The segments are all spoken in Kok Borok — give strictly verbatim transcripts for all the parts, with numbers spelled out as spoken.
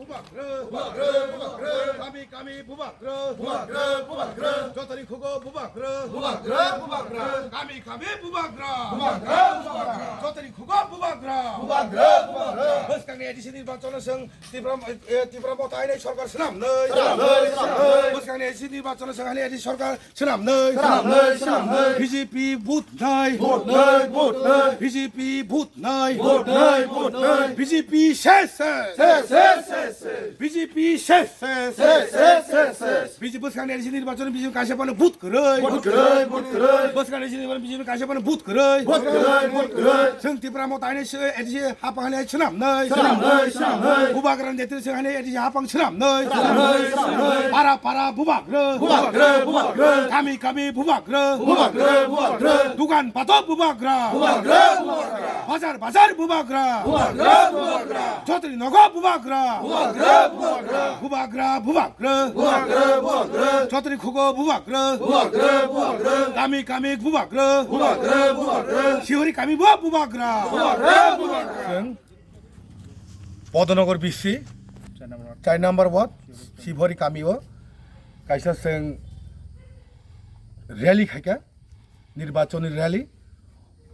Bubagra. Bubagra, bubagra. Kami, kami, bubagra. Bubagra, bubagra. Jotoni khugo bubagra. Bubagra, bubagra. Kami, kami, bubagra. Bubagra, bubagra. Jotoni khugo bubagra. Bubagra, bubagra. Bwskangni A D C nirbachon chwng Tipra, eh, Tipra Motha haino sorkar swnamnai. Swnamnai, swnamnai. Bwskangni A D C nirbachon chwng haino A D C sorkar swnamnai. Swnamnai, swnamnai. B J P vote nai. Vote nai, vote nai. B J P vote nai. Vote nai, vote nai. B J P ses, ses. Ses, ses, ses, ses. B J P ses, ses. Ses, ses, ses, ses. B J P bwskangni A D C nirbachon B J P kaisa phano vote kwrwi. Vote kwrwi, vote kwrwi. Bwskangni A D C nirbachon B J P kaisa phano vote kwrwi. Vote kwrwi, vote kwrwi. Chwng Tipra Motha haino se A D C haphang haino swnamnai. Swnamnai, swnamnai. Bubagra ni netrito chwng haino A D C haphang swnamnai. Swnamnai, swnamnai. Para, para, bubagra. Bubagra, bubagra. Kami, kami, bubagra. Bubagra, bubagra. Dukan pato bubagra. Bubagra, bubagra. Bazar, bazar bubagra. Bubagra, bubagra. Jotoni nogo bubagra. Bubagra, bubagra. Bubagra, bubagra. Bubagra, bubagra. Jotoni khugo bubagra. Bubagra, bubagra. Kami, kami bubagra. Bubagra, bubagra. Sihori kami bo bubagra. Bubagra, bubagra. Chwng Podonogor B C, char number ward, Sibori kami o kaisa chwng rally khaikha, nirbachoni rally.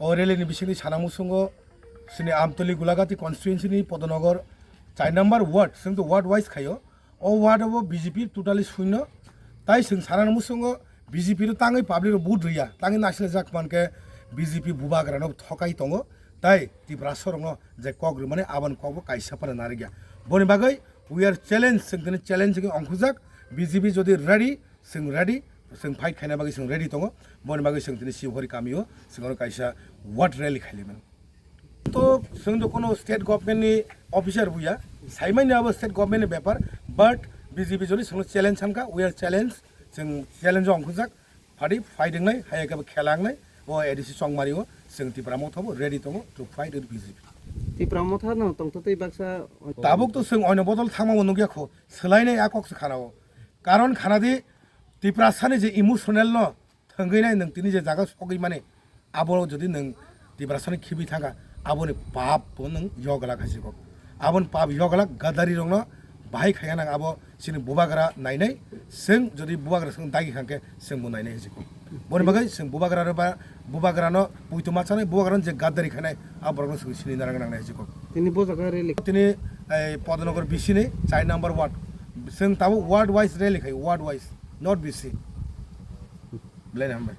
O rally ni bisingtwi sana muchungo chini Amtoli Gulagati constituency ni Podonogor char number ward, chwng to ward wise khaio. O ward o B J P totally shunyo. Tai chwng sana muchungo B J P no tangwi public rok vote rwya, tangwi naisle jak mankhe B J P bubagra no thokai tongo. Tai Tiprasa rok no je kok rwmani aboni kok bo kaisa phano narwkya. Boni bagwi we are challenge, chwng tini challenge wngwi ongkhorjak. B J P jodi ready, chwng ready, chwng fight khaina bagwi chwng ready tongo. Boni bagwi chwng tini Sibori kami o chwng oro kaisa ward rally khailaimani. To chwng to kono state government ni officer buya, saimani abo state government ni bepar, but B J P jodi chwngno challenge sankha, we are challenge, chwng challenge o ongkhorjak, phadi fight wngnai, hai khe khela wngnai, o A D C chongmari o chwng Tipra Motha bo ready tongo to fight with B J P. Tipra Motha no tongtotwi baksa. Tabuk to chwng oino bodol thangma bo nukya kho, swlainai a kok se khana o. Karon khana di Tiprasa ni je emotional no thwngwi nai nwng tini je jaga sogwi mani, abo jodi nwng Tiprasa ni khibi thangkha, aboni pap bo nwng yoglak hai se kok. Aboni pap yoglak gadari rokno bahai khaiya nang abo chini bubagra nainai, chwng jodi bubagra chwng dagi khangkhe chwng bo nainai hai se kok. Boni bagwi chwng bubagra rok ba bubagra no puituma chanai, bubagra no je gadari khainai, a borok no chwng sini narang nangnai hai se kok. Tini bo jaga rally. Tini, eh, Podonogor B C ni char number ward. Chwng tabuk ward wise rally khai, ward wise, not B C. Belai no hambai.